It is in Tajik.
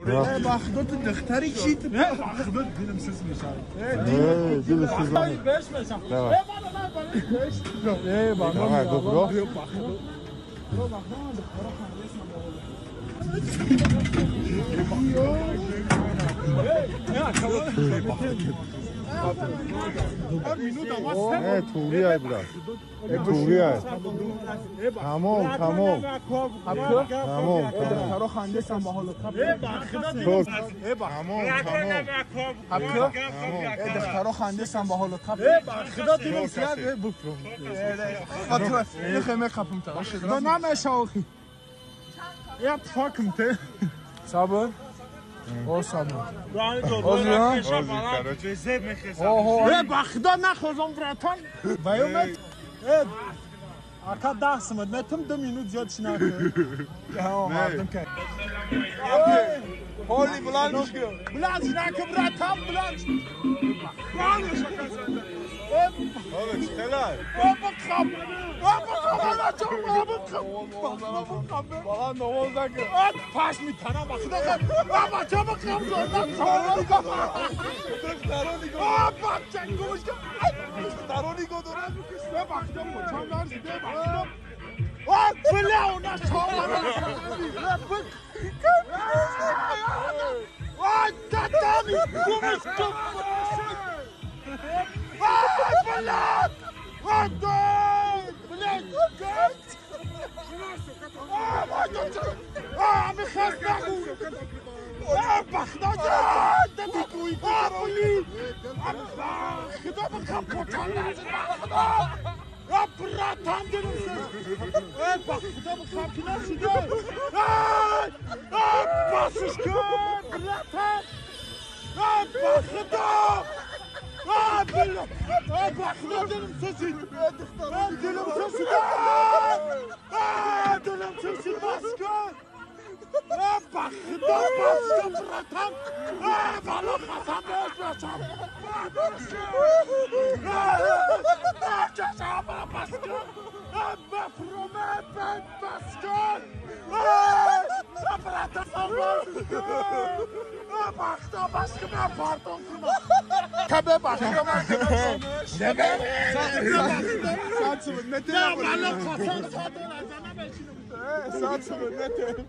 Бахудо ту духтари чӣ ту? Бахудо дилам сиз мешавад. Дилам сиз мешавад. Давай, GoPro. Тури ай, брат. Тури ай. Тамом, тамом. Тамом, тамом. دخترها خندیستن با حالت خب خدا دلم سیاد بفرم خیلی خپم تا نمیشه آخی یا فاکم ته صبر او صبر با خدا نخوزم براتان بیومد اکا 10 سمت نتم 2 минут زیاد شناخت مردم که Holy بلند شو بلند شناخت براتان بلند بلند شو Holy چقدر بابا خب بابا خب بابا خب بابا نماز نکن پاش میتنم با خدا بابا چه بخم زندم دخترا نگاه بابا چنگوش دخترا نگاه دارن بابا خدا پچام لرزیده بابا آه بلا آه تاتانی گمش کن آه بلا آه بلا آه میخواست نگو آه بخدا آه بلی خدا بخم پتان لرزید بخدا آه براتان دلم سر آه بخدا بخم که نشده آه بسش کن براتان آه بخدا آه بلا آه بخدا دلم سسید آه دلم سسید آه دلم سسید بس کن آه بخدا بس کن براتان آه بالا خسم بهش بشم آه چشم بس کن آه بفرومه بس کن آه براتان بس کن آه بخدا بس کن من پارتون کنم تبه بخدا من نه بالا خسم ساعت نزنم ساعت نته.